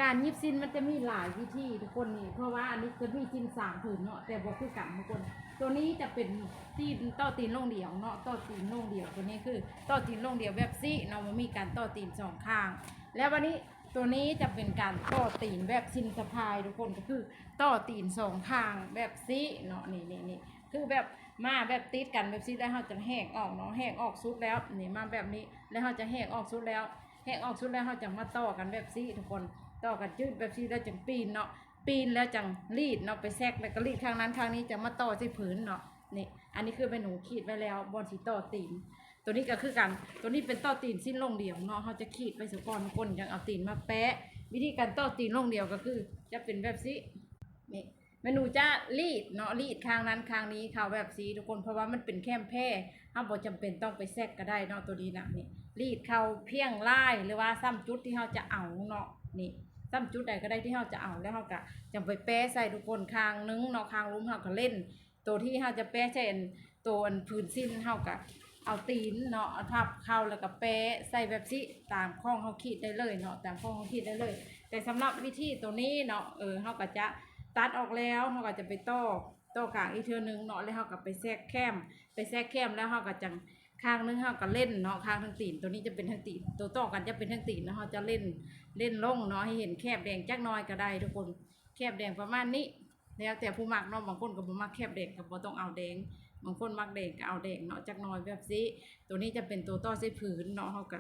ການຫຍິບສິ້ນມັນຈະມີຫຼາຍວິທີທຸກຄົນນີ້ ເພາະວ່າອັນນີ້ຈະມີສິ້ນສາມຜືນເນາະ ແຕ່ບໍ່ຄືກັນທຸກຄົນ. ໂຕນີ້ຈະເປັນຕີນ ຕໍ່ຕີນໂລງດຽວເນາະ ຕໍ່ຕີນໂລງດຽວ. ໂຕນີ້ຄືຕໍ່ຕີນໂລງດຽວແບບຊີ້ເນາະ ບໍ່ມີການຕໍ່ຕີນສອງຂ້າງ. ແລ້ວບັດນີ້ໂຕນີ້ຈະເປັນການຕໍ່ຕີນແບບສິ້ນສະພາຍທຸກຄົນ ກໍຄືຕໍ່ຕີນສອງຂ້າງແບບຊີ້ເນາະ. ນີ້ໆໆ ຄືແບບມາແບບຕິດກັນແບບຊີ້ ແລ້ວເຮົາຈະແຫກອອກເນາະ ແຫກອອກສຸດແລ້ວ ນີ້ມາແບບນີ້ ແລ້ວເຮົາຈະແຫກອອກສຸດແລ້ວ ແຫກອອກສຸດແລ້ວເຮົາຈະມາຕໍ່ກັນແບບຊີ້ທຸກຄົນ ຕໍ່ກັນຈືດແບບຊີ້ ແລ້ວຈັ່ງປີ້ນເນາະ ປີ້ນແລ້ວຈັ່ງລີດເນາະ ໄປແຊັກ ແລ້ວກໍລີດຂ້າງນັ້ນຂ້າງນີ້ ຈັ່ງມາຕໍ່ໃສ່ຜືນເນາະ. ນີ້ ອັນນີ້ຄືແມ່ໜູຂີດໄວ້ແລ້ວ ບ່ອນຊິຕໍ່ຕີນ. ໂຕນີ້ກໍຄືກັນ ໂຕນີ້ເປັນຕໍ່ຕີນສິ້ນໂລງດຽວເນາະ ເຮົາຈະຂີດໄວ້ສາກ່ອນທຸກຄົນ ຈັ່ງເອົາຕີນມາແປະ. ວິທີການຕໍ່ຕີນໂລງດຽວກໍຄືຈະເປັນແບບຊີ້ ນີ້ ແມ່ໜູຈະລີດເນາະ ລີດຂ້າງນັ້ນຂ້າງນີ້ເຂົ້າແບບຊີ້ທຸກຄົນ ເພາະວ່າມັນເປັນແຄມແພ້ ເຮົາບໍ່ຈຳເປັນຕ້ອງໄປແຊັກກໍໄດ້ເນາະ. ໂຕນີ້ນະ ນີ້ ລີດເຂົ້າພຽງລາຍ ຫຼືວ່າຊ້ຳຈຸດທີ່ເຮົາຈະເອົາເນາະ ນີ້ ຊ້ຳຈຸດໃດກໍໄດ້ທີ່ເຮົາຈະເອົາ ແລ້ວເຮົາກໍຈັ່ງໄປແປະໃສ່ທຸກຄົນ ຂ້າງໜຶ່ງເນາະ ຂ້າງລຸ່ມເຮົາກໍເຫຼັ້ນ ໂຕທີ່ເຮົາຈະແປະໃສ່ອັນ ໂຕອັນຜືນສິ້ນ ເຮົາກໍເອົາຕີນເນາະ ເອົາທັບເຂົ້າ ແລ້ວກໍແປະໃສ່ແບບຊີ້ ຕາມຂອງເຮົາຂີດໄດ້ເລີຍເນາະ ຕາມຂອງເຮົາຂີດໄດ້ເລີຍ. ແຕ່ສຳລັບວິທີໂຕນີ້ເນາະ ເອີ ເຮົາກໍຈະຕັດອອກແລ້ວ ເຮົາກໍຈະໄປຕໍ່ ຕໍ່ກາງອີກເທື່ອໜຶ່ງເນາະ ແລ້ວເຮົາກໍໄປແຊັກແຄມ ໄປແຊັກແຄມ ແລ້ວເຮົາກໍຈັ່ງ ຂ້າງໜຶ່ງເຮົາກໍເຫຼັ້ນເນາະ ຂ້າງທາງຕີນ ໂຕນີ້ຈະເປັນທາງຕີນ ໂຕຕໍ່ກັນຈະເປັນທາງຕີນ ແລ້ວເຮົາຈະເຫຼັ້ນ ເຫຼັ້ນລົງເນາະ ໃຫ້ເຫັນແຄບແດງຈັກໜ່ອຍກໍໄດ້ທຸກຄົນ ແຄບແດງປະມານນີ້ ແລ້ວແຕ່ຜູ້ມັກເນາະ ບາງຄົນກໍບໍ່ມັກແຄບແດງກໍບໍ່ຕ້ອງເອົາແດງ ບາງຄົນມັກແດງກໍເອົາແດງເນາະ ຈັກໜ່ອຍແບບຊີ້. ໂຕນີ້ຈະເປັນໂຕຕໍ່ໃສ່ຜືນເນາະ ເຮົາກໍ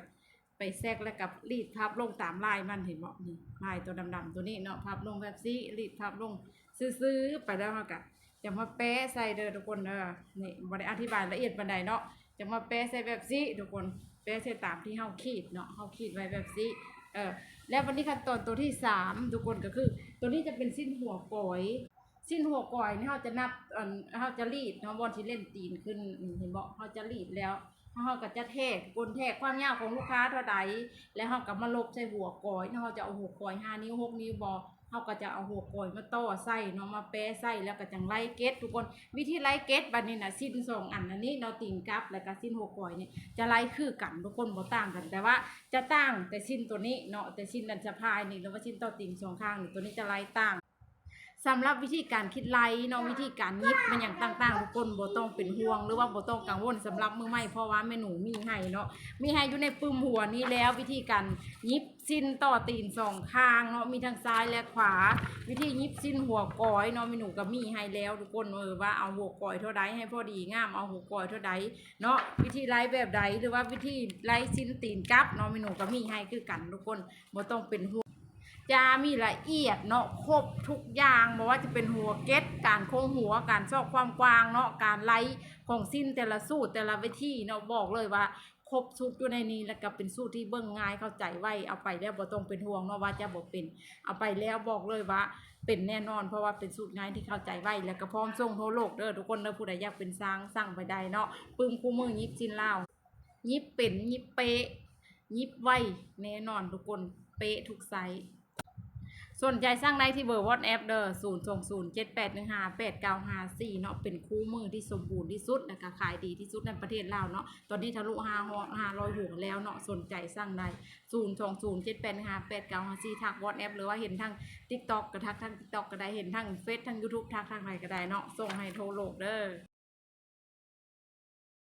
ໄປແຊັກ ແລ້ວກໍລີດພັບລົງຕາມລາຍມັນ ເຫັນບໍ່ ນີ້ ລາຍໂຕດຳໆໂຕນີ້ເນາະ ພັບລົງແບບຊີ້ ລີດພັບລົງຊື່ໆໄປ ແລ້ວເຮົາກໍຈະມາແປະໃສ່ເດີທຸກຄົນເດີ. ນີ້ ບໍ່ໄດ້ອະທິບາຍລະອຽດປານໃດເນາະ ຈະມາແປະໃສ່ແບບຊີ້ທຸກຄົນ ແປະໃສ່ຕາມທີ່ເຮົາຂີດເນາະ ເຮົາຂີດໄວ້ແບບຊີ້. ເອີ ແລ້ວບັດນີ້ຂັ້ນຕອນໂຕທີສາມທຸກຄົນ ກໍຄືໂຕນີ້ຈະເປັນສິ້ນຫົວກອຍ ສິ້ນຫົວກອຍນີ້ເຮົາຈະນັບ ອັນ ເຮົາຈະລີດເນາະ ບ່ອນທີ່ເຫຼັ້ນຕີນຂຶ້ນ ເຫັນບໍ່ ເຮົາຈະລີດແລ້ວ ເຮົາກໍຈະແທກ ທຸກຄົນ ແທກຄວາມຍາວຂອງລູກຄ້າເທົ່າໃດ ແລ້ວເຮົາກໍມາລົບໃສ່ຫົວກອຍເນາະ ເຮົາຈະເອົາຫົວກອຍຫ້ານິ້ວ ຫົກນິ້ວບໍ່ ເຮົາກໍຈະເອົາຫົວກອຍມາຕໍ່ໃສ່ເນາະ ມາແປະໃສ່ ແລ້ວກໍຈັ່ງໄລ່ເກັດທຸກຄົນ. ວິທີໄລ່ເກັດບັດນີ້ນະ ສິ້ນສອງອັນອັນນີ້ເນາະ ຕີນກັບ ແລ້ວກໍສິ້ນຫົວກອຍນີ້ ຈະໄລ່ຄືກັນທຸກຄົນ ບໍ່ຕ່າງກັນ ແຕ່ວ່າຈະຕ່າງແຕ່ສິ້ນໂຕນີ້ເນາະ ແຕ່ສິ້ນອັນສະພາຍນີ້ ຫຼືວ່າສິ້ນຕໍ່ຕີນສອງຂ້າງນີ້ ໂຕນີ້ຈະໄລ່ຕ່າງ. ສຳລັບວິທີການຄິດໄລ່ເນາະ ວິທີການຫຍິບແມ່ນຫຍັງຕ່າງໆ ທຸກຄົນບໍ່ຕ້ອງເປັນຫ່ວງ ຫຼືວ່າບໍ່ຕ້ອງກັງວົນ ສຳລັບມືໃໝ່ ເພາະວ່າແມ່ໜູມີໃຫ້ເນາະ ມີໃຫ້ຢູ່ໃນປຶ້ມຫົວນີ້ແລ້ວ. ວິທີການຫຍິບ ສິ້ນຕໍ່ຕີນສອງຂ້າງເນາະ ມີທັງຊ້າຍ ແລະ ຂວາ. ວິທີຫຍິບສິ້ນຫົວກອຍເນາະ ແມ່ໜູກໍມີໃຫ້ແລ້ວທຸກຄົນ ເອີ ວ່າເອົາຫົວກອຍເທົ່າໃດໃຫ້ພໍດີງາມ ເອົາຫົວກອຍເທົ່າໃດເນາະ ວິທີໄລ່ແບບໃດ ຫຼືວ່າວິທີໄລ່ສິ້ນຕີນກັບເນາະ ແມ່ໜູກໍມີໃຫ້ຄືກັນທຸກຄົນ ບໍ່ຕ້ອງເປັນຫ່ວງ. ຈະມີລະອຽດເນາະ ຄົບທຸກຢ່າງ ບໍ່ວ່າຈະເປັນຫົວເກັດ ການໂຄ້ງຫົວ ການຊອກຄວາມກວ້າງເນາະ ການໄລ່ຂອງສິ້ນແຕ່ລະສູດ ແຕ່ລະວິທີເນາະ ບອກເລີຍວ່າ ຄົບສູດຢູ່ໃນນີ້ ແລ້ວກໍເປັນສູດທີ່ເບິ່ງງ່າຍເຂົ້າໃຈໄວ ເອົາໄປແລ້ວບໍ່ຕ້ອງເປັນຫ່ວງເນາະວ່າຈະບໍ່ເປັນ ເອົາໄປແລ້ວບອກເລີຍວ່າເປັນແນ່ນອນ ເພາະວ່າເປັນສູດງ່າຍທີ່ເຂົ້າໃຈໄວ ແລ້ວກໍພ້ອມສົ່ງທົ່ວໂລກເດີທຸກຄົນເດີ. ຜູ້ໃດຢາກເປັນຊ່າງ ສັ່ງໄປໄດ້ເນາະ ປຶ້ມຄູ່ມືຫຍິບສິ້ນລາວ ຫຍິບເປັນ ຫຍິບເປະ ຫຍິບໄວ ແນ່ນອນທຸກຄົນ ເປະທຸກໄຊ. ສົນໃຈສັ່ງໄດ້ທີ່ເບີ WhatsApp ເດີ ສູນສອງສູນເຈັດແປດໜຶ່ງຫ້າແປດເກົ້າຫ້າສີ່ເນາະ ເປັນຄູ່ມືທີ່ສົມບູນທີ່ສຸດ ແລ້ວກໍຂາຍດີທີ່ສຸດໃນປະເທດລາວເນາະ ຕອນນີ້ທະລຸຫ້າຮ້ອຍ ຫ້າຮ້ອຍຫົວແລ້ວເນາະ ສົນໃຈສັ່ງໄດ້ ສູນສອງສູນເຈັດແປດໜຶ່ງຫ້າແປດເກົ້າຫ້າສີ່ ທັກ WhatsApp ຫຼືວ່າເຫັນທາງ TikTok ກໍທັກທາງ TikTok ກໍໄດ້ ເຫັນທາງເຟສ ທາງ YouTube ທັກທາງໃດກໍໄດ້ເນາະ ສົ່ງໃຫ້ທົ່ວໂລກເດີ.